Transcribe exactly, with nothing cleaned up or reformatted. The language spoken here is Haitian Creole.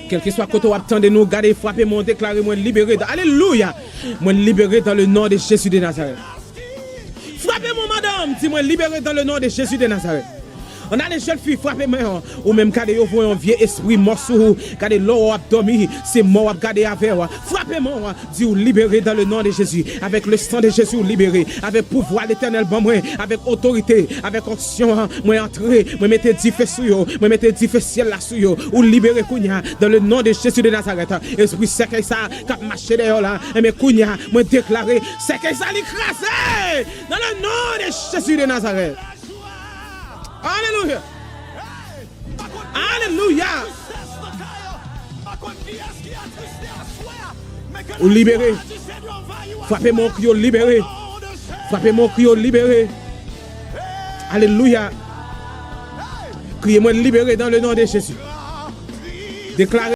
Kèlkeswa kote w ap tande nou, gade, frape mwen, deklare mwen libere. Alelouya! Mwen libere dans le nom de Jésus de Nazareth. Frape mwen, madanm, di mwen libere dans le nom de Jésus de Nazareth. Ann ale, jèn fi, frape mwen. Ou menm, gade, yo voye yon vye espri mò sou ou. Gade, lè w ap dòmi, se mò w ap gade avè w. Frape mwen, di ou libere dans le nom de Jésus. Avec le sang de Jésus, ou libere. Avec pouvwa Letènèl ban mwen, avec otorite, avec onction, mwen antre, mwen mete dife sou yo, mwen mete dife syèl la sou yo. Ou libere kounya, dans le nom de Jésus de Nazareth. Espri sèkèy sa k ap mache dèyè w la, enben kounya, mwen deklare sèkèy sa li kraze dans le nom de Jésus de Nazareth. Alelouya. Alelouya. Ou libere. Frape mwen, ou kriye, ou libere. Frape mwen, ou kriye, ou libere. Alelouya. Kriye mwen libere dans le nom de Jésus. Deklare